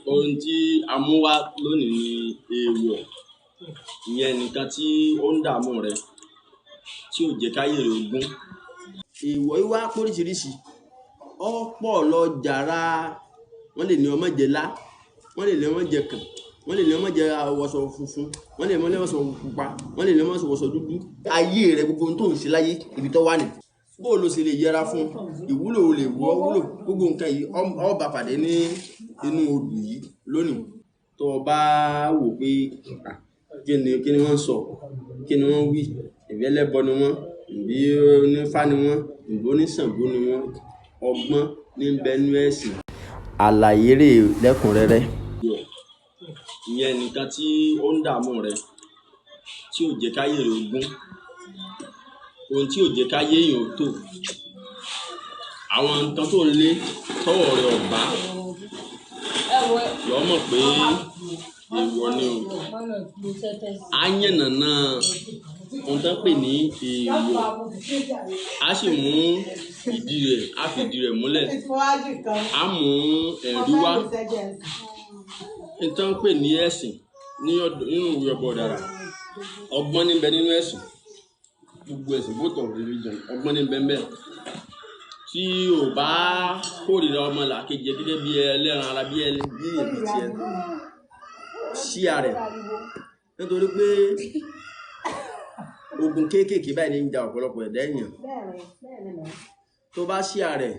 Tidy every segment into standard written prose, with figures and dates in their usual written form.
Ohun tí a mú wá lónìí ni èèwọ̀. Ìyẹn nǹkan tí ó ń dààmú rẹ, tí ò jẹ́ káyé rẹ ogún. Èèwọ̀ yìí wá póríṣiríṣi. Ó pọ̀ lọ jàrá. Wọ́n lè ní ọmọ jẹ lá, wọ́n lè ní ọmọ jẹ kàn, wọ́n lè ní ọmọ jẹ wọṣọ funfun, wọ́n lè ní ọmọ wọṣọ pupa, wọ́n lè ní ọmọ wọṣọ dúdú. Ayé rẹ, gbogbo ohun tó ń ṣe láyé, ibi tó wà ní. Bó lo ṣe lè yẹra fún ìwúlò, o lè wọ́ wúlò gbogbo nǹkan yìí, ọ bá pàdé ní inú odù yìí lónìí. Tó o bá wò pé kí ni wọ́n ń sọ, kí ni wọ́n ń wí, ìbí ẹlẹ́bọ ni wọ́n, ìbí onífá ni wọ́n, ìbí oníṣàngó ni wọ́n, ọgbọ́n ní ń bẹ nínú ẹ̀sìn. Àlàyé rè lẹ́kùnrẹ́rẹ́. Ìyẹn nǹkan tí ó ń dààmú rẹ, tí ò jẹ́ káyé rẹ ogún, ohun tí ò jẹ́ káyé èèyàn ó tò, àwọn nǹkan tó ń lé tọ́wọ́ rẹ ò bá, lọ́ mọ̀ pé èèwọ̀ ni o. Á yànnàná ohun tó ń pè ní èèwọ̀, á sì mú ìdí rẹ̀, á fi ìdí rẹ̀ múlẹ̀, á mú ẹ̀rí wá. Ohun tó ń pè ní ẹ̀sìn nínú ìwé Ọba Ọ̀dàrà, ọgbọ́n ní ń bẹ nínú ẹ̀sìn. Gbogbo ẹ̀sìn, both of religion, ọgbọ́n ní ń bẹ ńbẹ̀. Tí o bá kórìíra ọmọ làkejì ẹ gẹ́gẹ́ bí ẹlẹ́ran ara, bí èèyàn bíi tiẹ̀, ṣíà rẹ̀. Nítorí pé ogun kéékèèké báyìí ní ń ja ọ̀pọ̀lọpọ̀ ẹ̀dá èèyàn. Tó bá ṣíà rẹ̀,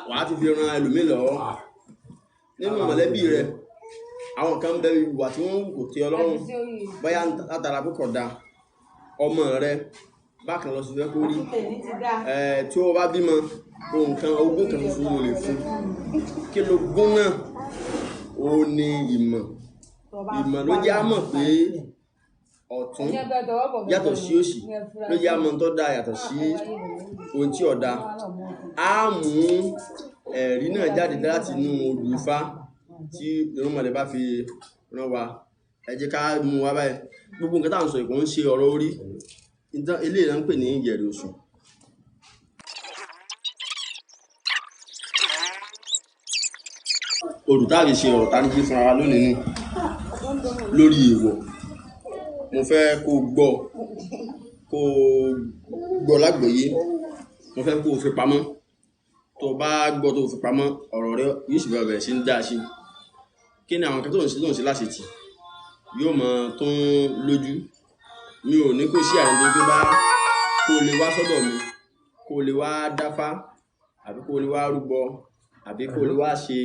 wàá ti fi ran ẹlòmíì lọ́wọ́. Nínú mọ̀lẹ́bí rẹ̀, àwọn kan ń bẹ ìwà tí wọ́n ń wù kò tẹ́ ọ lọ́rùn. Bóyá látara pé kò da ọmọ rẹ bákan lọ sí fẹ́ kó rí. Tí o bá bímọ, nǹkan ogún kan ṣoṣo ló lè fún. Kí ló gún náà? Ó ní ìmọ̀. Ìmọ̀ ló jẹ́ á mọ̀ pé ọ̀tún yàtọ̀ sí òsì, ló jẹ́ á mọ̀ ohun tó da yàtọ̀ sí ohun tí ò da. Á mú ẹ̀rí náà jáde láti inú odù Ifá tí irúnmọlẹ̀ bá fi rán wa. Ẹ jẹ́ ká mú wa báyìí. Gbogbo nǹkan tí à ń sọ yìí kò ń ṣe ọ̀rọ̀ orí. Eléyìí là ń pè ní ìyẹ̀rì òsùn. Odù tá fi ṣe ọ̀rọ̀ táníjí fúnra wa lónìí nù lórí èèwọ̀. Mo fẹ́ kó gbọ́, kó gbọ́ lágbòye. Mo fẹ́ kó fi pamọ́. Tó o bá gbọ́ tó fi pamọ́, ọ̀rọ̀ rẹ yóò sì bẹ̀rẹ̀ sí ń dá sí. Kí ni àwọn nǹkan tó ń ṣe láṣetì? Yóò mọ tún lójú. Mi ò ní kó sí àrùn tó bá kó lè wá sọ́dọ̀ mi, kó lè wá dáfá, àbí kó lè wá rúbọ, àbí kó lè wá ṣe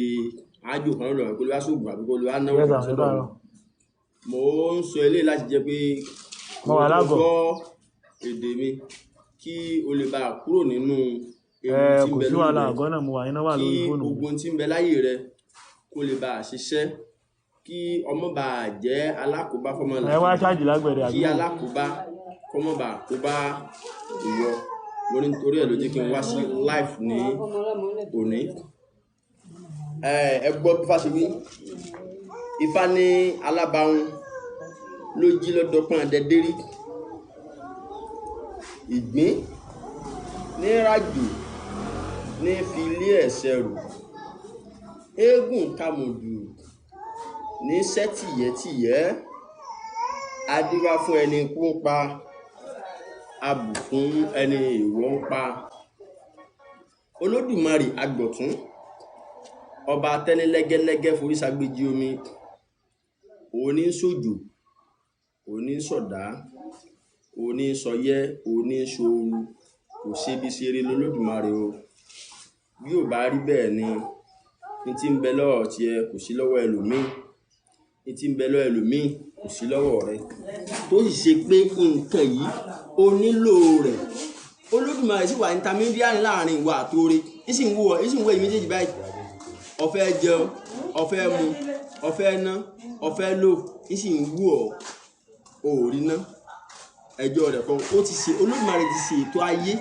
àjò kan lọ́dọ̀ mi, kó lè wá ṣògùn, àbí kó lè wá náwó kan sọ́dọ̀ mi. Mo ń sọ eléyìí láti jẹ́ pé mo wà lágọ̀ọ́. Gbọ́ èdè mi kí o lè bá kúrò nínú ewu tí ń Kò bẹ sí lórí wàhálà, rẹ, àgọ́ náà mo wà, iná wà kí lórí fóònù mi. ogun tí ń bẹ láyé rẹ kó lè bá ṣiṣẹ́, kí ọmọ bá jẹ́ alákòóbá fọ́mọ Ẹ wá làkejì, ṣáàjì lágbẹ̀dẹ kí àbí? alákòóbá kọ́mọ bá kó bá ìwọ. Mo ní nítorí ẹ̀ ló jẹ́ kí n wá sí live ní òní. Ẹ gbọ́ bí Ifá ṣe wí. Ifá ní alábàáhùn ló jí lọ́dọ̀pọ̀n dẹ́dẹ́rí. Ìgbín ní ràjò ní fi ilé ẹ̀ṣẹ̀ rù. Eégún kamòdù ní sẹ́ tìyẹ́tìyẹ́. Adífá fún ẹni ikú ń pa, abù fún ẹni èèwọ̀ ń pa. Olódùmarè agbọ̀tún, ọba tẹ́ni lẹ́gẹ́lẹ́gẹ́ forí ṣagbéjì omi. Òun ní ń ṣòjò, òun ní ń ṣọ̀dá, òun ní ń ṣọyẹ́, òun ní ń ṣooru. Kò ṣebi ṣeré lolódùmarè o. Bí ò bá rí bẹ́ẹ̀ ni, ní tí ń bẹ lọ́wọ́ tiẹ kò sí lọ́wọ́ ẹlòmíì, ní tí ń bẹ lọ́wọ́ ẹlòmíì kò sí lọ́wọ́ rẹ. Tó sì ṣe pé nǹkan yìí o nílò rẹ̀. Olódùmarè sì wà intermediary láàrin ìwọ àtoore. Í sì ń wò ọ́, í sì ń wò ẹ̀yin méjèèjì báyìí. Ó fẹ́ jẹun, ó fẹ́ mu, ó fẹ́ ná, ó fẹ́ lò, í sì ń wò ọ́, o ò rí ná. Ẹjọ́ rẹ̀ kọ́, ó ti ṣe, Olódùmarè ti ṣe ètò ayé,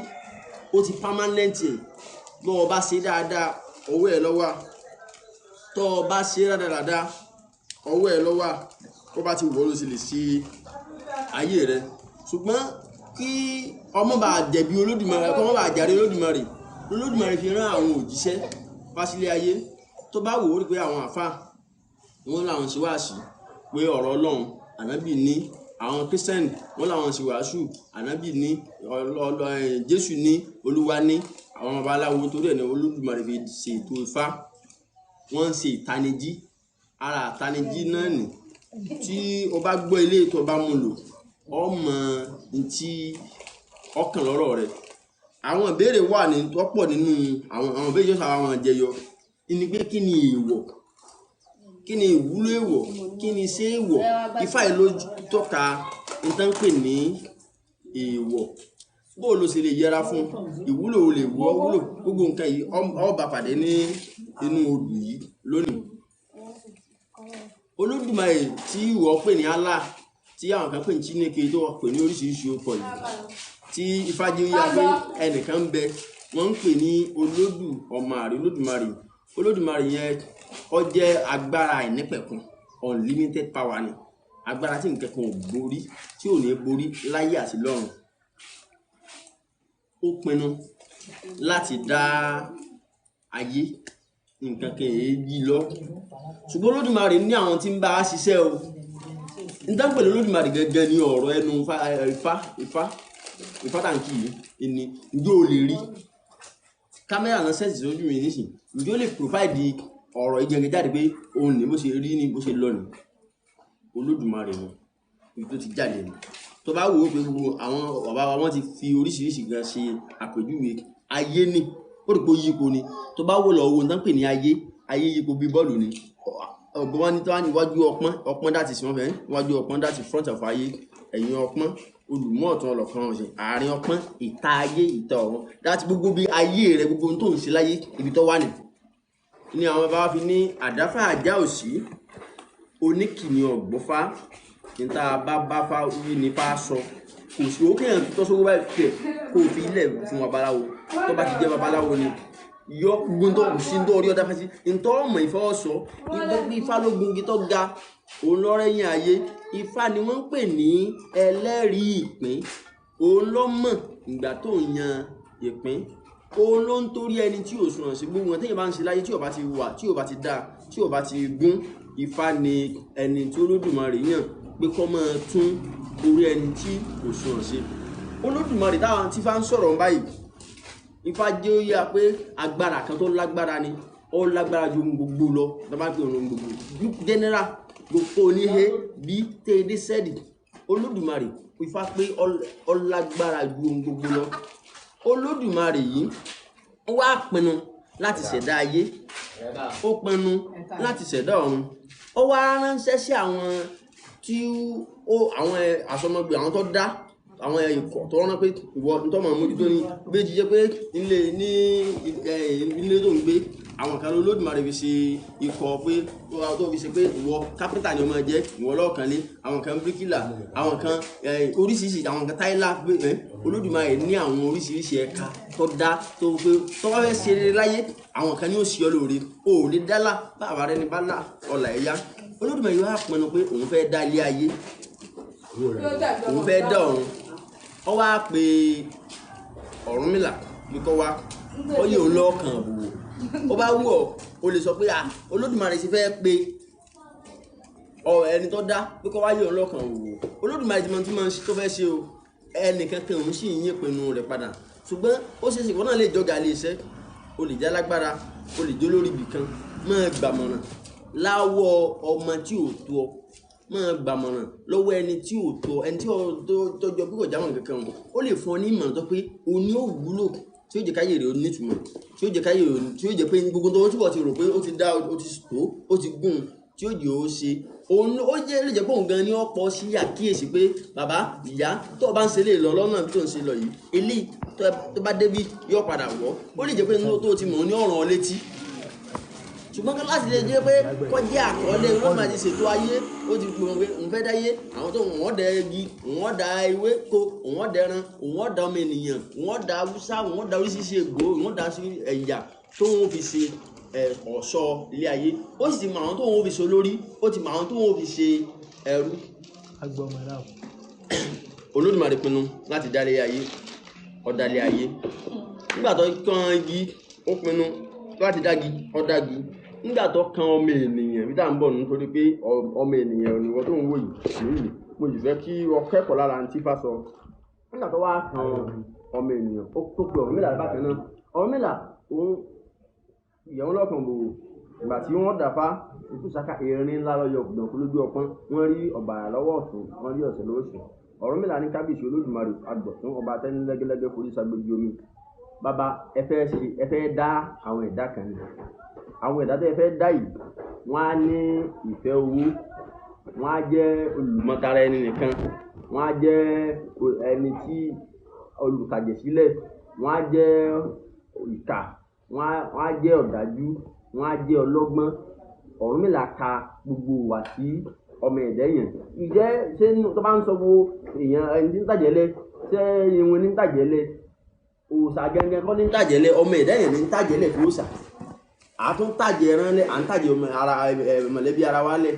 ó ti permanent ẹ̀. Bó o bá ṣe dáadáa, ọwọ́ ẹ ló wà. Tó o bá ṣe rádaràda, ọwọ́ ẹ ló wà. Bó bá ti wù ọ́ ló ṣe lè ṣe ayé rẹ. Ṣùgbọ́n kí ọmọ bá jẹ̀bi Olódùmarè, kí ọmọ bá jàre Olódùmarè, Olódùmarè fi rán àwọn òjíṣẹ́ wá sílé ayé. Tó bá wò ó rí pé àwọn àfa wọn làwọn ṣe wáàsí pé ọ̀rọ̀ Ọlọ́run ànábì ní, àwọn Kírísítẹ́nì wọn làwọn ṣe wàásù ànábì ní, Jésù ní, Olúwa ní. Àwọn babaláwo torí ẹ̀ ní Olódùmarè fi ṣètò Ifá, wọ́n ń ṣe ìtanijí. Ara ìtanijí náà nì tí o bá gbọ́ ilé tó bá mú lò, ọ mọ ntí ọkàn lọ́rọ̀ rẹ̀. Àwọn ìbéèrè wà ní tọ́pọ̀ nínú àwọn ìbéèrè yóò sábà máa jẹyọ ní pé kí ni èèwọ̀, kí ni ìwúlò èèwọ̀, kí ni ṣé èèwọ̀. Ifá yìí ló tọ́ka nǹkan pè ní èèwọ̀, bó o lo ṣe lè yẹra fún ìwúlò, o lè wọ́ wúlò gbogbo nǹkan yìí. Ọ bá pàdé ní inú odù yìí lónìí. Olódùmarè tí ìwọ pè ní Allah, tí àwọn kan pè ní Chineke, tó pè ní oríṣiríṣi orúkọ yìí, tí Ifá jẹ́ yá pé ẹnìkan ń bẹ wọ́n ń pè ní Olódùmarè. Olódùmarè yẹn ó jẹ́ agbára àìnípẹ̀kun, unlimited power ni, agbára tí nǹkan kan ò borí, tí ò ní borí láyé àti lọ́run. Ó pinnu láti dá ayé, nǹkan kan èyí yí lọ. Ṣùgbọ́n Olódùmarè ní àwọn tí ń bá a ṣiṣẹ́ o. Nítorí pẹ̀lú Olódùmarè gẹ́gẹ́ ní ọ̀rọ̀ ẹnu Ifá tàǹkì yìí ni ǹjẹ́ o lè rí kámẹ́rà náà sẹ́ẹ̀tì sójú mi nísìn, ǹjẹ́ o lè provide ọ̀rọ̀ ìgẹ̀ngẹ̀ jáde pé òun ní bó ṣe rí ní bó ṣe lọ ní Olódùmarè ni ibi tó ti jáde ni. Tó bá wò ó pé gbogbo àwọn bàbá wa wọ́n ti fi oríṣiríṣi gan ṣe àpèjúwe ayé ní ó rí pé ó yípo ni. Tó bá wò lọ wo nǹkan pè ní ayé, ayé yípo bí bọ́ọ̀lù ni. Ọ̀gbọ́n wọn ní tó wá ní iwájú ọpọ́n, ọpọ́n dàtí sí wọn fẹ́ iwájú ọpọ́n dàtí front of ayé, ẹ̀yìn ọpọ́n, olùmọ̀ ọ̀tún ọlọ́kan ọ̀sẹ̀, àárín ọpọ́n, ìta ayé, ìta ọ̀run, dàtí gbogbo bí ayé rẹ, gbogbo ohun tó ń ṣe láyé ibi tó wà ní. Ní àwọn bàbá wa fi ní àdáfà àjá òsì oníkìní ọ̀gbọ́fá níta bá bá fá wí ní fá sọ. Kò sí owó kéèyàn tó sówó báyìí tẹ̀ kó o fi ilẹ̀ fún babaláwo. Tó bá ti jẹ́ babaláwo ni yọ gbóntọ́ kò sí nítorí ọ̀dà fásitì ntọ́ ọmọ ìfọwọ́sọ Ifá ló gungi tó ga òun lọ́rẹ́yìn ayé. Ifá ni wọ́n ń pè ní ẹlẹ́rìí ìpín, òun ló mọ̀ ìgbà tó ń yan ìpín, òun ló ń torí ẹni tí ò sunwọ̀n sí gbogbo wọn téèyàn bá ń ṣe láyé tí ò bá ti wà, tí ò bá ti dáa, tí ò bá ti gún. Ifá ni ẹni tí Olódùmarè yàn pé kó máa tún orí ẹni tí kò sunwọ̀n sí. Olódùmarè táwọn tí Ifá ń sọ̀rọ̀ báyìí, Ifá jẹ́ ó yá pé agbára kan tó lágbára ni, ó lágbára ju ohun gbogbo lọ. Tó bá pè ohun gbogbo general gbogbo ní he bí tẹ́ẹ̀dé sẹ́ẹ̀dì Olódùmarè, Ifá pé ó lágbára ju ohun gbogbo lọ. Olódùmarè yìí ó wá pinnu láti ṣẹ̀dá ayé, ó pinnu láti ṣẹ̀dá ọ̀run, ó wá ránṣẹ́ sí àwọn tí ó àwọn àsọmọgbè, àwọn tó dá àwọn ikọ̀ tó rán pé ìwọ tó máa mójútó ní méjì jẹ́ pé nílé ní ilé tó ń gbé àwọn kan Olódùmarè fi ṣe ikọ̀ pé tó fi ṣe pé ìwọ kápẹ́ntà ni o máa jẹ́, ìwọ lọ́ọ̀kanlé, àwọn kan bíríkìlà, àwọn kan oríṣiríṣi, àwọn kan táìlà pé Olódùmarè ní àwọn oríṣiríṣi ẹ̀ka tó dá tó pé tó bá fẹ́ ṣe rere láyé àwọn kan ní ó ṣe ọ́ lóore, o ò lè dálà bàbá rẹ ní bá là ọ̀là ẹ̀yá. Olódùmarè wá pinnu pé òun fẹ́ dá ilé ayé, òun fẹ́ dá ọ̀run. Ó wá pe Ọ̀rúnmìlà bí kò wá, ó yẹ òun lọ́ọ̀kan bò ó bá wù ọ́ o lè sọ pé à Olódùmarè ṣe fẹ́ pe ẹni tó dá pé kó wá yẹ òun lọ́ọ̀kan wò. Olódùmarè tí mo tó fẹ́ ṣe o, ẹnìkan kan òun sì ń yí ìpinnu rẹ̀ padà. Ṣùgbọ́n ó ṣeé ṣe ìwọ náà lè jọ̀gá ilé iṣẹ́, o lè jẹ́ alágbára, o lè jẹ́ olórí ibì kan, máa gbàmọ̀ràn láwọ̀ ọmọ tí ò tó ọ, máa gbàmọ̀ràn lọ́wọ́ ẹni tí ò tó ọ, ẹni tí ó tọ́jọ́ bí kò jámọ̀ kankan o. Ó lè fún ọ ní ìmọ̀ràn tó pé o ní ó wúlò tí ó jẹ́ káyé rẹ̀ ó nítumọ̀, tí ó jẹ́ káyé rẹ̀ tí ó jẹ́ pé gbogbo tó tí wọ́n ti rò pé ó ti dá, ó ti tó, ó ti gùn, tí ó jẹ́ ó ṣe. Òun ó jẹ́ lè jẹ́ pé òun gan ni ó pọ̀ sí àkíyèsí pé bàbá ìyá tó o bá ń ṣe lè lọ lọ́nà bí tó ń ṣe lọ yìí, eléyìí tó bá débi yóò padà wọ̀. Ó lè jẹ́ pé tó o ti mọ̀ ní ọ̀ràn ọ létí. Ṣùgbọ́n kí láti lè jẹ́ pé kó jẹ́ àkọọ́lẹ̀ Olódùmarè ti ṣètò ayé, ó ti pè wọ́n pé òun fẹ́ dáyé, àwọn tó wọ́n dá igi, wọ́n dá ewéko, wọ́n dá ẹran, wọ́n dá ọmọ ènìyàn, wọ́n dá Haúsá, wọ́n dá oríṣiríṣi ègbò, wọ́n dá sí ẹ̀yà tó ń fi ṣe ọ̀ṣọ́ ilé ayé. Ó sì ti mọ àwọn tó ń fi ṣe olórí, ó ti mọ àwọn tó ń fi ṣe ẹrú. Olódùmarè pinnu láti dá ilé ayé, ó dá ilé ayé. Nígbà tó kan igi, ó pinnu láti dá igi, ó dá igi. Nígbà tó kan ọmọ ènìyàn bí tá à ń bọ̀ nítorí pé ọmọ ènìyàn ni wọ́n tó ń wò yìí lóyìí, mo sì fẹ́ kí o kẹ́kọ̀ọ́ lára ní tífà sọ. Nígbà tó wá kan ọmọ ènìyàn, ó tó pe Ọ̀rúnmìlà bákan náà. Ọ̀rúnmìlà òun ìyẹ̀wò lọ́kàn bò ìgbà tí wọ́n dàfá ikú saka erin ńlá lọ́yọ̀ gbọ̀n lójú ọpọ́n, wọ́n rí ọ̀bàrà lọ́wọ́ ọ̀tún, wọ́n rí ọ̀sẹ̀ lọ́wọ́ òsì. Ọ̀rúnmìlà ní kábíyèsí Olódùmarè agbọ̀tún ọba tẹ́ni lẹ́gẹ́lẹ́gẹ́ forí sagbéjì omi. Bàbá ẹ fẹ́ ṣe, ẹ fẹ́ dá àwọn ẹ̀dá kan ni. Àwọn ẹ̀dá tí ẹ fẹ́ dá yìí, wọ́n á ní ìfẹ́ owó, wọ́n á jẹ́ olùmọ̀tara ẹni nìkan, wọ́n á jẹ́ ẹni tí olùtàjẹ̀sílẹ̀, wọ́n á jẹ́ ìkà, wọ́n á jẹ́ ọ̀dájú, wọ́n á jẹ́ ọlọ́gbọ́n. Ọ̀rúnmìlà ka gbogbo ìwà sí ọmọ ẹ̀dá èèyàn. Ǹjẹ́ ṣé tó bá ń sọ wo èèyàn ẹni tí ń tàjẹ̀lẹ̀, ṣé iwin ní ń tàjẹ̀lẹ̀? Òòṣà gangan kọ́ ní ń tàjẹ̀lẹ̀, ọmọ ẹ̀dá èèyàn ní ń tàjẹ̀lẹ̀ fún òòṣà. À tún tàjẹ̀ ẹran lẹ̀, à ń tàjẹ̀ ọmọ ara mọ̀lẹ́bí ara wa lẹ̀.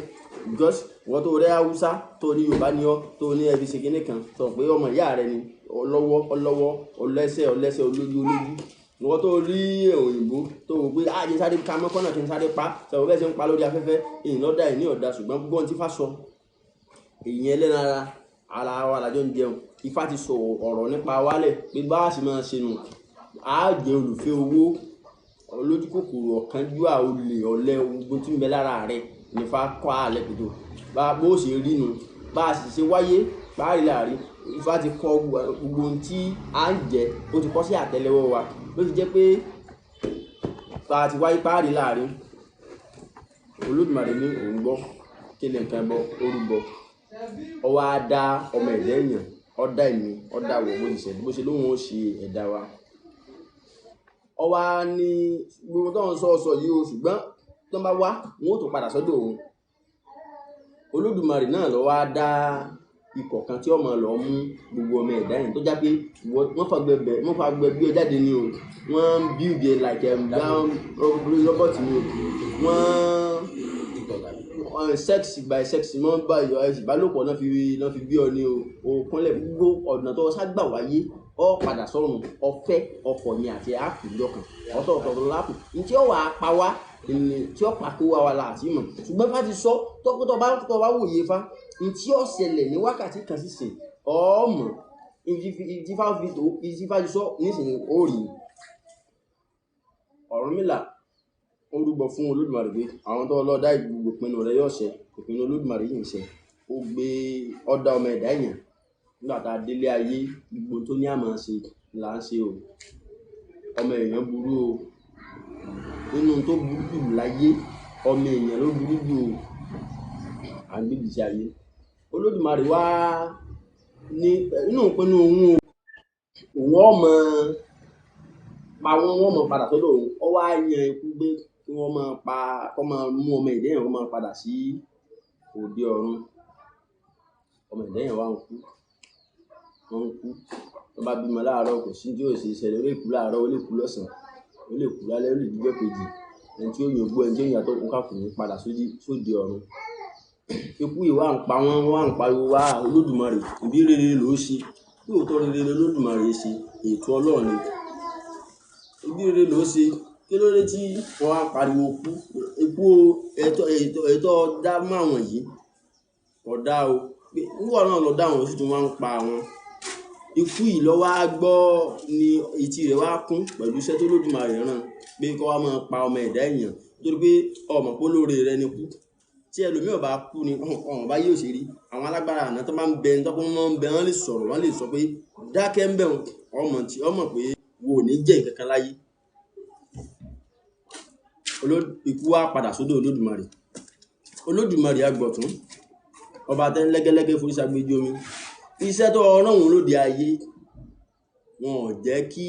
Because ìwọ tó rẹ́ Haúsá, tó ní Yorùbá ni ọ́, tó ní ẹbí ṣe kíní kan, sọ pé ọmọ ìyá rẹ ni, ọlọ́wọ́, ọlọ́wọ́, ọlẹ́sẹ̀, ọlẹ́sẹ̀, olójú, olójú. Ìwọ tó rí òyìnbó tó wò pé á jẹ́ sáré ka mọ́kànnà kí n sáré pa, sọ pé bẹ́ẹ̀ ṣe ń pa lórí afẹ́fẹ́, èyí lọ́dà èyí ní ọ̀dà, ṣùgbọ́n gbogbo ohun tí Ifá sọ, èyí ẹlẹ́ran ara, ara wa làjọ ń jẹun. Ifá ti sọ ọ̀rọ̀ nípa wálẹ̀ pé bá a ṣe máa ṣe nù, á jẹ́ olùfẹ́ owó, olójú kòkòrò, ọ̀kánjúwà, olè, ọ̀lẹ, gbogbo tí ń bẹ lára rẹ ní Ifá kọ́ àlẹ́ pẹ̀tọ́. Bá bó ṣe rí nu, bá a sì ṣe wáyé, bá a rí láàrí, Ifá ti kọ gbogbo ohun tí à ń jẹ, ó ti kọ́ sí àtẹ́lẹwọ́ wa. Ló ti jẹ́ pé bá a ti wáyé bá a rí láàrí, Olódùmarè ní òun gbọ́ kí ni nǹkan ẹbọ, ó rúbọ. Ó wá dá ọmọ ẹ̀dá èèyàn, ó dá èmi, ó dá ìwọ bó ṣe ṣẹ̀, bó ṣe lóhùn ó ṣe ẹ̀dá wa. Ó wá ní gbogbo tó ń sọ sọ yìí o, ṣùgbọ́n tó bá wá, wọn ó tún padà sọ́dọ̀ òun. Olódùmarè náà ló wá dá ikọ̀ kan tí ọmọ lọ mú gbogbo ọmọ ẹ̀dá yẹn tó já pé wọ́n fagbẹ́ bẹ̀, wọ́n fagbẹ́ bí ọ jáde ni o, wọ́n build it like down robot ni o, wọ́n sex by sex, wọ́n bá ìbálòpọ̀ náà fi bí ọ ni o, òkúnlẹ̀ gbogbo ọ̀nà tó ságbà wáyé, ọ padà sọ́run, ọ̀fẹ́ ọkọ̀ ni àti áàpù lọ́kàn, ọ̀tọ̀ọ̀tọ̀ láàpù, ní tí ó wà á pa wá, ní tí ó pa kó wá wa la àti mọ̀. Ṣùgbọ́n Ifá ti sọ, tọ́kú tó bá wòye Ifá, ní tí ó ṣẹlẹ̀ ní wákàtí kan sísìn, ọ mọ̀, ìdí Ifá fi tó, ìdí Ifá ti sọ nísìnyí ó rí. Ọ̀rúnmìlà ó rúbọ fún Olódùmarè pé àwọn tó lọ dá gbogbo ìpinnu rẹ̀ yóò ṣẹ, ìpinnu Olódùmarè yìí ń ṣẹ. Ó gbé ó dá ọmọ ẹ̀dá èèyàn. Nígbà tá a délé ayé, gbogbo tó ní àmọ̀ ṣe là ń ṣe o. Ọmọ èèyàn burú o. Nínú tó burú jù láyé, ọmọ èèyàn ló burú jù o. À ń gbé ìgbésí ayé. Olódùmarè wá ní inú ìpinnu òun o, òun ó mọ̀ pa wọ́n, wọ́n mọ̀ padà sọ́dọ̀ òun. Ó wá yan ikú gbé kí wọ́n máa pa, kó máa mú ọmọ ẹ̀dá èèyàn kó máa padà sí òde ọ̀run. Ọmọ ẹ̀dá èèyàn wá ń kú, wọ́n ń kú. Tó bá bímọ láàárọ̀ kò sí tí yóò ṣe ìṣẹ̀lẹ̀, ó lè kú láàárọ̀, ó lè kú lọ́sàn-án, ó lè kú lálẹ́, ó lè di ọjọ́ kejì. Ẹni tí ó yàn gbó, ẹni tí ó yàn tó kú ká fún un padà sóde ọ̀run. Ikú yìí wá ń pa wọ́n, wá ń pariwo wá Olódùmarè, ìbí rere ló ṣe. Lóòótọ́ rere lolódùmarè ṣe, ètò Ọlọ́run ni. Ìbí rere ló ṣe. Kí ló dé tí wọ́n wá ń pariwo kú? Ikú o, ètò dá mọ́ àwọn yìí kò dá o. Níwọ̀ náà lọ dá àwọn, ó sì tún wá ń pa àwọn. Ikú yìí ló wá gbọ́ ni etí rẹ̀ wá kún pẹ̀lú iṣẹ́ tó Olódùmarè rán pé kó wá máa pa ọmọ ẹ̀dá èèyàn. Nítorí pé ọmọ pé olóore rẹ ni kú. Tí ẹlòmíràn bá kú ni ọ̀hún bá yóò ṣe rí. Àwọn alágbára àná tó bá ń bẹ, tó bá ń bẹ, wọ́n lè sọ̀rọ̀, wọ́n lè sọ pé dákẹ́ ń bẹ̀ wọ́n, ọmọ tí ó mọ̀ pé wo ò ní jẹ́ nǹkan kan láyé. Ikú wá padà sódò Olódùmarè. Olódùmarè agbọ̀tún, ọba tẹ́ ń lẹ́gẹ́lẹ́gẹ́ forí ṣàgbéjì omi. Iṣẹ́ tó rán òun lóde ayé, wọn ò jẹ́ kí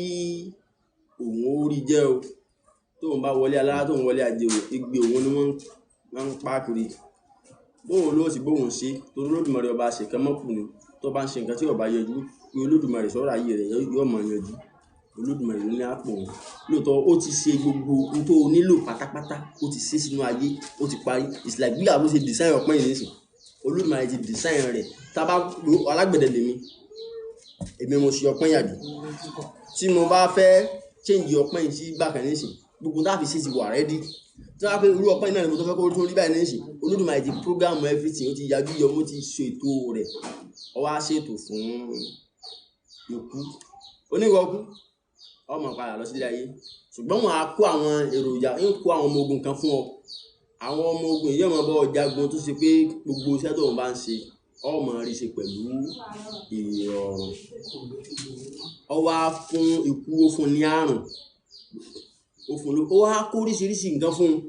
òun ó rí jẹ́ o. Tóun bá wọlé alára, tóun wọlé ajérò, igbe òun ni wọ́n ń pa kiri. Bóun ló sì bóun ṣe, torí Olódùmarè ọba ṣèkẹ́ mọ́kù ni. Tó bá ń ṣe nǹkan tí ó bá yọjú, pé Olódùmarè sọ̀rọ̀ ayé rẹ̀ yóò mọ̀ yanjú. Olódùmarè ló ní àpò òun. Lóòótọ́ ó ti ṣe gbogbo ohun tó nílò pátápátá, ó ti ṣe sínú ayé, ó ti parí. It's like bí àwọn ṣe design ọpọ́n yìí nísìnyí. Olódùmarè ti design rẹ̀. Tá bá alágbẹ̀dẹ lèmi, èmi mo ṣe ọpọ́n yàjú. Tí mo bá fẹ́ change ọpọ́n yìí sí bákan nísìnyí, gbogbo tá fi ṣe ti wà ready. Tí wọ́n á pé irú ọpọ́n náà ni mo tó fẹ́ kó tún rí báyìí nísìn, Olódùmarè ti program everything, ó ti yájú yọ, ó ti ṣètò rẹ̀. Ó wá ṣètò fún ikú. Oníwọ̀kú, ọmọ padà lọ sílé ayé. Ṣùgbọ́n wọ́n á kó àwọn èròjà, ń kó àwọn ọmọ ogun kan fún ọ. Àwọn ọmọ ogun yìí yóò máa bá ọ jagun tó ṣe pé gbogbo iṣẹ́ tó ń bá ń ṣe, ọ máa rí ṣe pẹ̀lú ìrọ̀rùn. Ó wá fún ikú, ó fún ní àrùn, ó fún ló, ó wá kó oríṣiríṣi nǹkan fún un.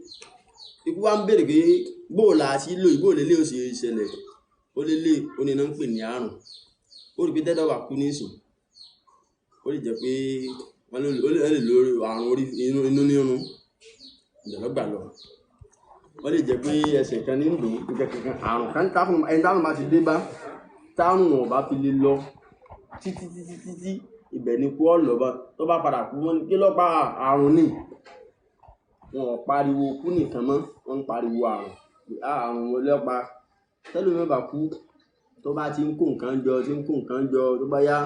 Ikú wá ń béèrè pé bó là á ti lò yìí, bó lélẹ̀ ó ṣe ṣẹlẹ̀. Ó lélẹ̀, ó ní iná ń pè ní àrùn. Ó rí pé tẹ́dọ̀ bá kú nísìn, ó lè jẹ́ pé wọ́n lè, ó lè lórí àrùn orí inú, inú nírun, ìjọba gbà lọ. Ó lè jẹ́ pé ẹsẹ̀ kan ní ń dùn, nǹkan kankan, àrùn kan tá fún ẹni tárùn bá ti dé bá, tárùn ò bá fi lè lọ títí títí títí ibẹ̀ ni kú ọ̀ lọ bá. Tó bá padà kú, wọ́n ní kí ló pa àrùn ni. Wọn ò pariwo kú nìkan mọ́, wọ́n ń pariwo àrùn. Àrùn wo ló pa? Tẹ́lòmí bá kú, tó bá ti ń kó nǹkan jọ, tí ń kó nǹkan jọ, tó bá yá,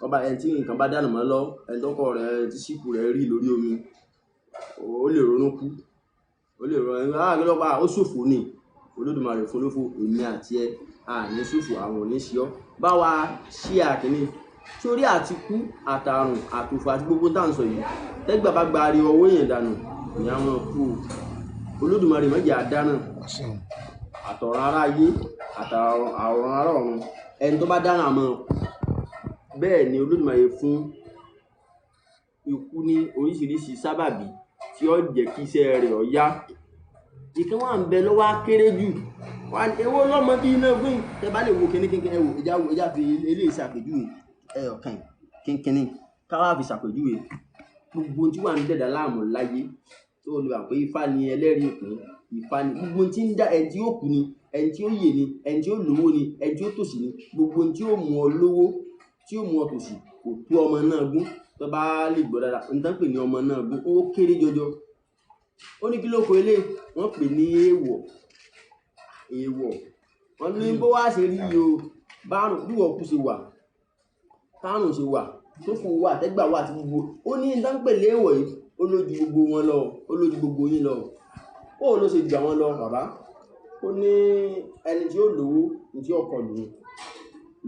ọba ẹni tí nǹkan bá dànù mọ́ lọ, ẹni tó kọ rẹ̀ tí sípò rẹ̀ rí lórí omi, ó lè ronú kú. Ó lè ronú, kí ló pa? Ó ṣòfò ni. Olódùmarè fún lófo, èmi àti ẹ, a ní ṣòfò, àrùn ò ní ṣe ọ́. Bá wa ṣí àkíní. Sórí àti kú, àtàrùn, àtòfò àti gbogbo tá ń sọ yìí. Tẹ́gbà bá gba ariwo owó yẹn dànù, ìyá wọn kú o. Olódùmarè má jẹ́ àdánù. Àtọ̀run ará ayé, àtàrùn ará ọ̀run. Ẹni tó bá dáná mọ́. Bẹ́ẹ̀ ni Olódùmarè fún ikú ní oríṣiríṣi sábàbí tí ó jẹ́ kí iṣẹ́ rẹ̀ ó yá. Ìkan wà ń bẹ lọ́wọ́ á kéré jù. Wà ní ewó lọ́mọ bí iná gbìn. Tẹ bá lè wo kíní kínkín, ẹ wò, ẹja wo, ẹja fi eléyìí ṣàpèjúwe. Ẹ ọ̀kan kínkínní ká wá fi ṣàpèjúwe. Gbogbo ohun tí wà ń dẹ̀dá láàmú láyé tó lè wà pé Ifá ni ẹlẹ́rìí ìpín. Ifá ni gbogbo ohun tí ń dá ẹni tí ó kú ni, ẹni tí ó yè ni, ẹni tí ó lówó ni, ẹni tí ó tòṣì ni. Gbogbo ohun tí ó mú ọ lówó, tí ó mú ọ tòṣì kò tó ọmọ náà gún. Tó bá lè gbọ́ dáadáa, ohun tí wọ́n ń pè ní ọmọ náà gún, ó kéré jọjọ. Ó ní kí ló kọ eléyìí? Wọ́n pè ní èèwọ̀. Èèwọ̀. Wọ́n ní bó wá ṣe rí o, bárùn, bí ìwọ kú ṣe wà, tárùn ṣe wà, tó fò wà, tẹ́gbà wà àti gbogbo. Ó ní ohun tí wọ́n ń pè léèwọ̀ yìí, ó lójú gbogbo wọn lọ, ó lójú gbogbo yín lọ. Ó ló ṣe jù àwọn lọ, bàbá. Ó ní ẹni tí ó lówó, ní tí ó kọlù ni.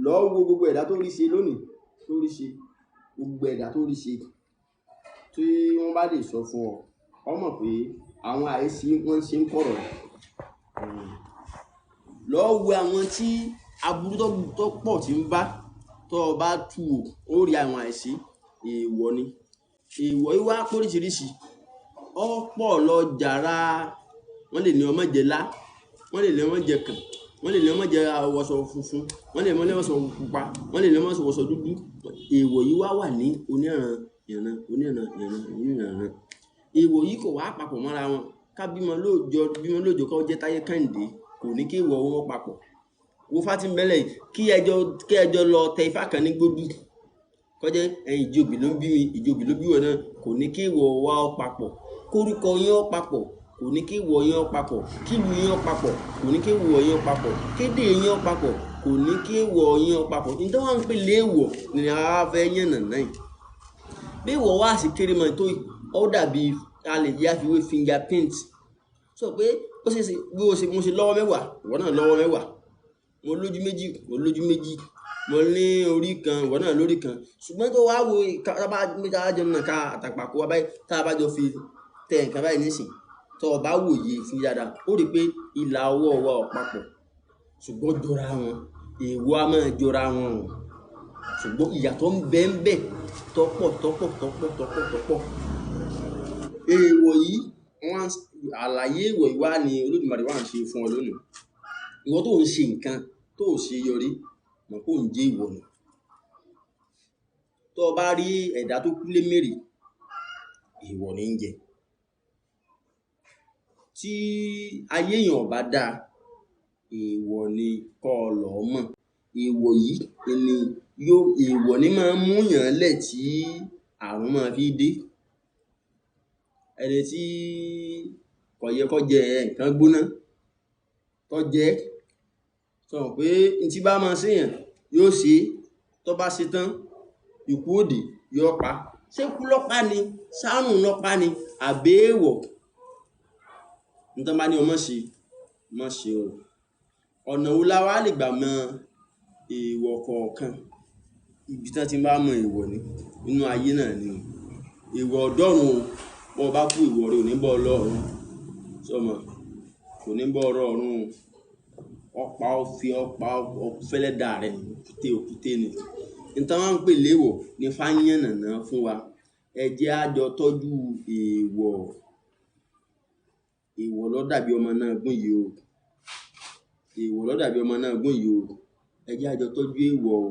Lọ wo gbogbo ẹ̀dá tó rí ṣe lónìí, tó rí ṣe, gbogbo ẹ̀dá tó rí ṣe, tí wọ́n bá lè sọ fún ọ, ọ mọ̀ pé àwọn àìsí wọ́n ṣe ń kọ̀rọ̀. Lọ wo àwọn tí aburú tó pọ̀ tí ń bá, tó o bá tú o, ó rí àwọn àìsí, èèwọ̀ ni. Èèwọ̀ yìí wá póríṣiríṣi. Ó pọ̀ lọ jàrá. Wọ́n lè ní ọmọ jẹ lá, wọ́n lè ní ọmọ jẹ kàn, wọ́n lè ní ọmọ jẹ wọṣọ funfun, wọ́n lè ní ọmọ wọṣọ pupa, wọ́n lè ní ọmọ wọṣọ dúdú. Èèwọ̀ yìí wá wà ní oníran ìran, oníran ìran, oníran ìran. Èèwọ̀ yìí kò wá papọ̀ mọ́ra wọn. Ká bímọ lóòjọ́, bímọ lóòjọ́ kó jẹ́ táyé kẹ́hìndé, kò ní kí èèwọ̀ wọn papọ̀. Wo Ifá tí ń bẹ́lẹ̀ yìí, kí ẹjọ́ lọ tẹ Ifá kan ní gbódú. Kó jẹ́ ẹ̀yin ìjòbí ló ń bí mi, ìjòbí ló bí wọn náà, kò ní kí èèwọ̀ wa ó papọ̀. Kórúkọ yín ó papọ̀, kò ní kí èèwọ̀ yín ó papọ̀. Kílù yín ó papọ̀, kò ní kí èèwọ̀ yín ó papọ̀. Kédé yín ó papọ̀, kò ní kí èèwọ̀ yín ó papọ̀. Ǹjẹ́ wọ́n ń pè léèwọ̀ ni a fẹ́ yànnà náà yìí. Bí èèwọ̀ wá sí kéré mọ́ tó, ó dàbí a lè yá fi wé fingerprint. Sọ pé ó ṣe é ṣe bí o ṣe, mo ṣe lọ́wọ́ mẹ́wàá, ìwọ náà lọ́wọ́ mẹ́wàá. Mo lójú méjì, mo lójú méjì. Mo ní orí kan, ìwọ náà lórí kan. Ṣùgbọ́n tó wá wo ká bá tá bá jọ nà ká àtàpàkò wa báyìí, tá bá jọ fi tẹ nǹkan báyìí nísìn, tó o bá wòye fún dáadáa, ó rí pé ìlà ọwọ́ wa ò papọ̀. Ṣùgbọ́n jọra wọn, èèwọ̀ a máa jọra wọn o. Ṣùgbọ́n ìyàtọ̀ ń bẹ ń bẹ tọ́pọ̀ tọ́pọ̀ tọ́pọ̀ tọ́pọ̀ tọ́pọ̀. Èèwọ̀ yìí, wọ́n àlàyé èèwọ̀ yìí wá ní Olódùmarè wá ń ṣe fún ọ lónìí. Ìwọ tó ń ṣe nǹkan tó ò ṣe yọrí, mọ̀ pé òun jẹ́ ìwọ ni. Tó o bá rí ẹ̀dá tó kú lémèrè, èèwọ̀ ní ń jẹ. Tí ayé èèyàn ò bá dáa, èèwọ̀ ni kọ́ ọ lọ́ mọ̀. Èèwọ̀ yìí ni yóò, èèwọ̀ ni máa ń mú yàn lẹ̀ tí àrùn máa fi dé. Ẹni tí kò yẹ kó jẹ nǹkan gbóná, tó jẹ, sọ pé n tí bá máa ṣèyàn yóò ṣe, tó bá ṣe tán, ikú òdì yóò pa. Ṣé ikú ló pa ni? Ṣárùn ló pa ni? Àbí èèwọ̀? Nítorí bá ní o má ṣe, má ṣe o. Ọ̀nà wo la wá lè gbà mọ èèwọ̀ kọ̀ọ̀kan? Ibi tí wọ́n ti bá mọ èèwọ̀ ni nínú ayé náà ni o. Èèwọ̀ ọ̀dọ́run o, bọ́ ọ bá kú èèwọ̀ rẹ ò ní bọ́ ọ lọ́run. Sọmọ kò ní bọ́ ọ̀rọ̀ ọ̀run o. Ọ̀pá ọ̀fi ọ̀pá ọ̀fẹ́lẹ́ dà rẹ̀ òkúté òkúté ni. Nítorí wọ́n ń pè léèwọ̀ ní fáyánàná fún wa. Ẹ jẹ́ á jọ tọ́jú èèwọ̀. Èèwọ̀ ló dàbí ọmọ náà gún yìí o. Èèwọ̀ ló dàbí ọmọ náà gún yìí o. Ẹ jẹ́ á jọ tọ́jú èèwọ̀ o.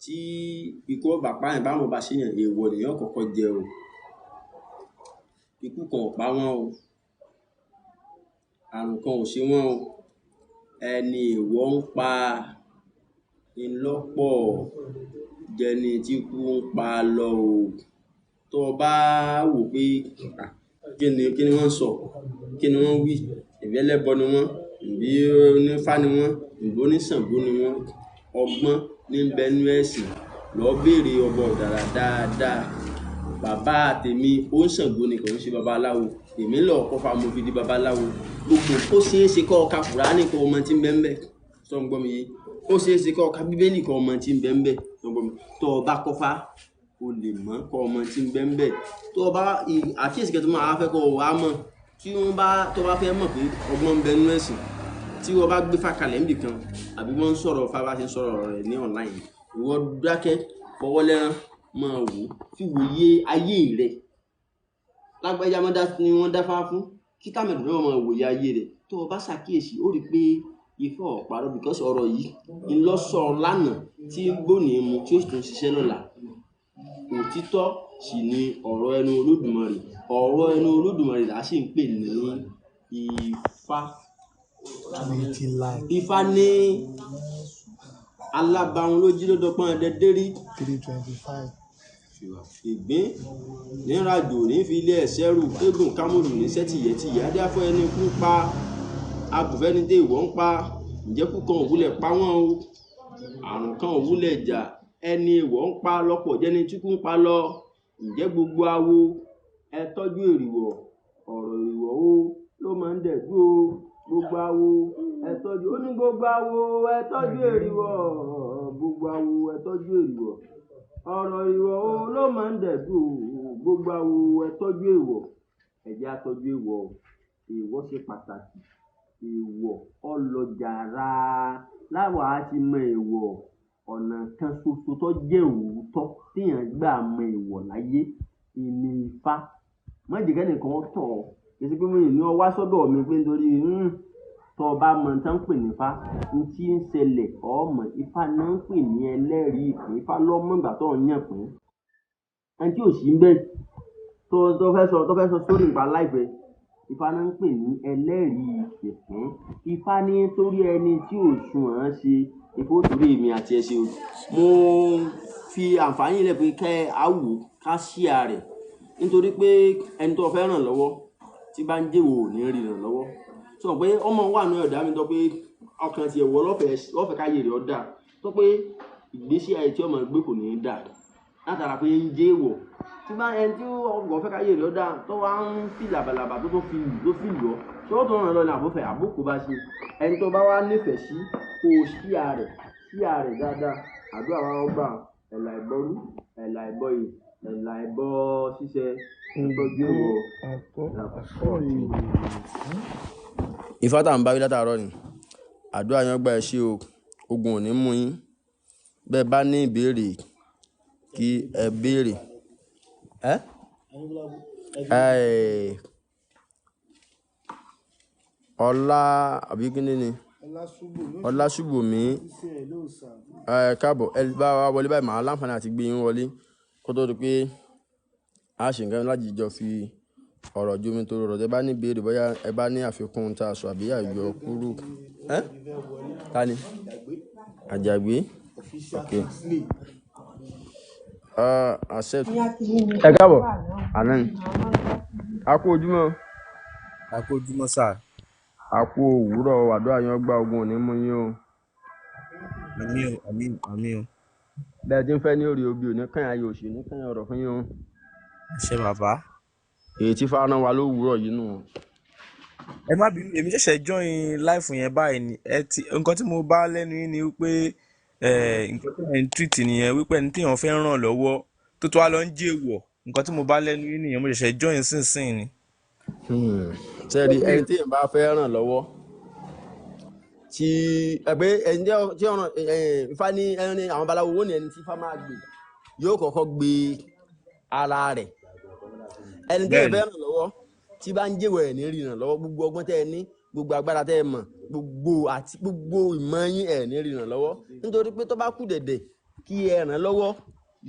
Tí ikú ọ̀bà pààyàn báwọn bá ṣèyàn, èèwọ̀ lèyàn kọ́kọ́ jẹ o. Ikú kan ò pa wọ́n o. Àrùn kan ò ṣe wọ́n o. Ẹni èèwọ̀ ń pa ńlọ́pọ̀ jẹni tí kú ń pa lọ o. Tó o bá wò pé kí ni wọ́n ń sọ, kí ni wọ́n ń wí, ìbí ẹlẹ́bọ ni wọ́n, ìbí onífá ni wọ́n, ìbí oníṣàngó ni wọ́n, ọgbọ́n ní ń bẹ nú ẹ̀sìn. Lọ béèrè ọba ọ̀dàrà dáadáa. Bàbá tèmi ó ń Ṣàngó ni, kò ń ṣe babaláwo. Èmi lọ kọ́fà mo fi di babaláwo. Gbogbo ó ṣeé ṣe kọ́ ọ ka Kùránì kọ́ ọmọ tí ń bẹ ń bẹ. Sọ ń gbọ́ mi yé? Ó ṣeé ṣe kọ́ ọ ka Bíbélì kọ́ ọmọ tí ń bẹ ń bẹ. Sọ ń gbọ́ mi? Tó o bá kọ́fà, o lè mọ̀ kọ́ ọmọ tí ń bẹ ń bẹ. Tó o bá àkíyèsí kan tó máa fẹ́ kọ́ ọ wá mọ̀, tí wọ́n bá tó bá fẹ́ mọ̀ pé ọgbọ́n ń bẹ nínú ẹ̀sìn, tí wọ́n bá gbé fàkalẹ̀ níbì kan, àbí wọ́n ń sọ̀rọ̀ fá bá ṣe ń sọ̀rọ̀ rẹ̀ ní online, ìwọ dákẹ́ fọwọ́ lẹ́rán máa wò ó, fi wòye ayé rẹ̀. Lágbájá mọ́ dá ni wọ́n dáfá fún, kí tàmẹ̀dù náà máa wòye ayé rẹ̀. Tó o bá ṣàkíyèsí, ó rí i pé Ifá ò parọ́, because ọ̀rọ̀ yìí ń lọ sọ lánàá tí ń gbóni mu tí ó sì tún ṣiṣẹ́ lọ́la. Òtítọ́ sì ni ọ̀rọ̀ ẹnu Olódùmarè. Ọ̀rọ̀ ẹnu Olódùmarè là sì ń pè ní Ifá. Ifá ní alábàáhùn ló jí lọ́dọ̀pọ̀n dẹ́dẹ́rí. 325. Ìgbín nírajò ní fi ilé ẹ̀ṣẹ́ rù, eégún kámúrù ní sẹ́tìyẹ́tìyẹ́, adíáfọ́ ẹni kú pa, agùnfẹ́ni dé ìwọ̀ ń pa, ǹjẹ́ kú kan òwúlẹ̀ pa wọ́n o, àrùn kan òwúlẹ̀ jà, ẹni ìwọ̀ ń pa lọ́pọ̀ jẹ́ni tí kú ń pa lọ, ǹjẹ́ gbogbo awo ẹ tọ́jú èrìwọ̀, ọ̀rọ̀ èrìwọ̀ o ló máa ń dẹ̀dú o, gbogbo awo ẹ tọ́jú, ó ní gbogbo awo ẹ tọ́jú èrìwọ̀, gbogbo awo ẹ tọ́jú èrìwọ̀, ọ̀rọ̀ ìwọ̀ o ló máa ń dẹ̀dú o, gbogbo awo ẹ tọ́jú èèwọ̀. Ẹ jẹ́ á tọ́jú èèwọ̀ o. Èèwọ̀ ṣe pàtàkì. Èèwọ̀ ọlọ́jàrá láwa á ti mọ èèwọ̀. Ọ̀nà kan ṣoṣo tó jẹ́ òótọ́ téèyàn gbà mọ èèwọ̀ láyé ìní Ifá. Má jẹ́ kẹ́nìkan tàn ọ́. Kì í ṣe pé mo ní ọ wá sọ́dọ̀ mi pé nítorí tó o bá mọ tán ń pè ní Ifá, n tí ń ṣẹlẹ̀ ọ mọ̀. Ifá náà ń pè ní ẹlẹ́rìí ìpín. Ifá ló mọ̀ ìgbà tó ń yàn pín. Ẹni tí ò sí ń bẹ̀ tó fẹ́ sọ sórí nípa láìpẹ́, Ifá náà ń pè ní ẹlẹ́rìí ìpín. Ifá ní torí ẹni tí ò sunwọ̀n ṣe, Ifá ó torí èmi àti ẹ ṣe o. Mo fi àǹfààní lẹ̀ pé kẹ́ á wò ká ṣíà rẹ̀, nítorí pé ẹni tó fẹ́ ràn lọ́wọ́ tí bá ń jẹ́wọ́ ò ní rí ràn lọ́wọ́. Sọ pé ọmọ wà ní ọ̀dà mi tó pé ọkàn tiẹ̀ wọ lọ́fẹ̀ẹ́ káyé rẹ̀ ọ́ dà, tó pé ìgbésí ayé tí ọmọ gbé kò ní í dà látara pé ń jẹ́wọ́. Tí bá ẹni tí ọgbọ̀n fẹ́ káyé rẹ̀ ọ́ dà tó wá ń fi làbàlàbà tó fi lù tó fi lù ọ́, ṣé ó tó ràn lọ ní àbúfẹ́ àbúkù bá ṣe. Ẹni tó bá wá nífẹ̀ẹ́ sí kó o ṣíà rẹ̀ dáadáa. Àdúrà wa ó gbà, ẹ̀là ìbọrú, ẹ̀là ìbọyè, ẹ̀là ìbọ ṣíṣe, ìtọ́jú èèwọ̀. Ifá tá à ń bá wí látàárọ̀ ni. Àdúrà yẹn gbà, ẹ ṣé o. Ogun ò ní mú yín. Bẹ́ẹ̀ bá ní ìbéèrè kí ẹ béèrè. Ẹ́ Ọlá àbí kíni ni? Ọlásùbòmí. Ẹ káàbọ̀, ẹ bá wa wọlé báyìí, màá láǹfààní àti gbé yín wọlé kó tó di pé a ṣe nǹkan láti jọ fi ọ̀rọ̀ jómi torí ọ̀rọ̀. Tẹ bá ní ìbéèrè bóyá ẹ bá ní àfikún tá a sọ àbí àyọ kúrú. Ẹ́ ta ni? Àjàgbé. Okay. Accept. Ẹ káàbọ̀. Àná ni. A kú ojúmọ́. A kú ojúmọ́ sà. A kú òwúrọ̀, àdúrà yẹn gba, ogun ò ní mú yín o. Àmín o, àmín o, àmín o. Bẹ́ẹ̀ tí ń fẹ́ ní orí obì ò ní kàn ayò òsì ní kàn ọ̀rọ̀ fún yín o. Ṣé bàbá? Èyí tí fárán wa lówùúrọ̀ yìí nù. Ẹ má bínú, èmi ṣẹ̀ṣẹ̀ join live yẹn báyìí ni. Ẹ ti nǹkan tí mo bá lẹ́nu yín ni wípé nǹkan tí ẹ̀ ń treat nìyẹn wípé ẹni téèyàn fẹ́ ràn lọ́wọ́ tó tó wá lọ ń jèèwọ̀. Nǹkan tí mo bá lẹ́nu yín nìyẹn, mo ṣẹ̀ṣẹ̀ join sínsìn ni. Sẹ́ẹ̀rì, ẹni tí èèyàn bá fẹ́ ràn lọ́wọ́ tí ẹgbẹ́ ẹni tí ọ̀ràn Ifá ní ẹni àwọn babaláwo wò ní ẹni tí Ifá máa gbè yóò kọ́kọ́ gbé ara rẹ̀. Ẹni tí èèyàn Bẹ́ẹ̀ni. fẹ́ ràn lọ́wọ́ tí bá ń jẹ́wọ́ ẹ̀ ní rí ràn lọ́wọ́, gbogbo ọgbọ́n tẹ́ ẹ ní, gbogbo agbára tẹ́ ẹ mọ̀, gbogbo àti gbogbo ìmọ̀ yín, ẹ̀ ní rí ràn lọ́wọ́, nítorí pé tó bá kù dẹ̀dẹ̀ kí ẹ ràn lọ́wọ́,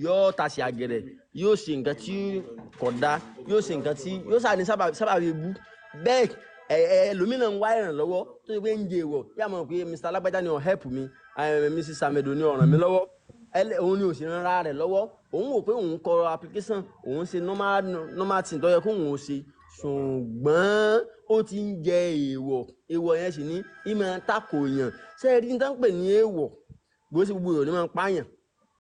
yóò tasẹ̀ àgẹ̀rẹ̀, yóò ṣe nǹkan tí kò da, yóò ṣe nǹkan tí yóò sá ní sábàbí ebú. Bẹ́ẹ̀ ẹ ẹ ẹlòmíràn ń wá ìrànlọ́wọ́ tó ṣe pé ń jẹ èèwọ̀, yà mọ̀ pé Mr. Alágbájá ni ò help mi, Mrs. Samedo ni ò ràn mí lọ́wọ́. Òun ni ò sì ràn ara rẹ̀ lọ́wọ́. Òun wò pé òun kọ application, òun ṣe normal normal thing tó yẹ kóun ò ṣe, ṣùgbọ́n ó ti ń jẹ èèwọ̀. Èèwọ̀ yẹn sì ní ìmọ̀ tako èèyàn. Ṣé ẹ rí ní tán pè ní èèwọ̀? Bó ṣe gbogbo èèyàn ní máa ń pààyàn.